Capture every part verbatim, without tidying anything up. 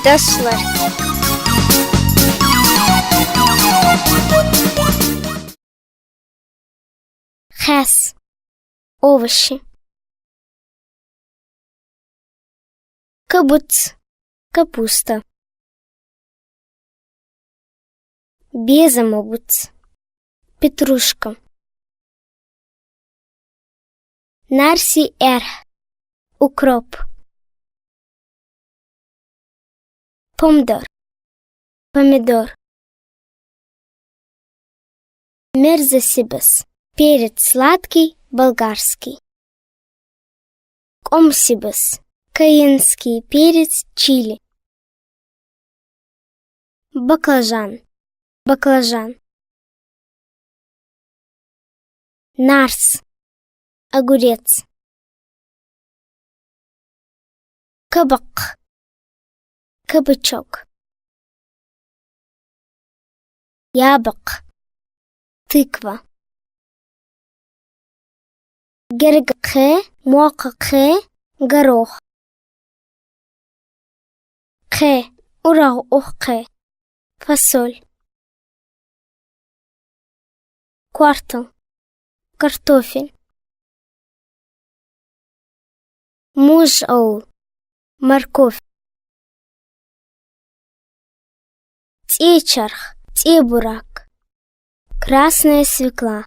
Дошлар. Хьаьс. Овощи. Кабуц. Капуста. Безам бубуц. Петрушка. Нарсий аьрхӀа. Укроп. Помидор. Помидор. Мерзосибас. Перец сладкий, болгарский. Къомсибас. Кайенский перец, чили. Баклажан. Баклажан. Нарс. Огурец. Кабакх. Кабачок. Ябакх. Тыква. Герга кхе, мокха кхе, горох. Кхе, урагӀа ух кхе. Фасоль. Коартол. Картофель. Мож овла. Морковь. ЦӀечарх. ЦӀебурак. Красная свекла.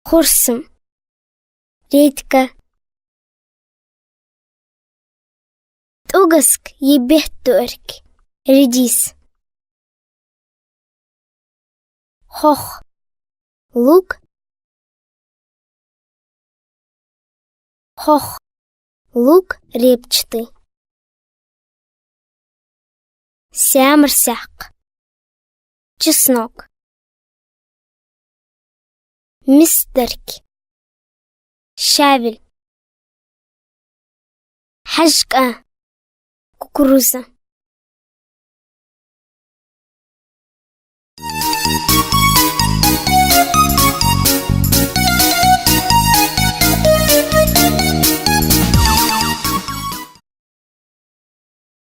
Хурсам. Редька. ТӀугаск е бетта эрк. Редис. Хох. Лук. Хох. Лук репчатый. Саьмар-саькх. Чеснок. Мист эрк. Щавель. ХьажкӀа. Кукуруза.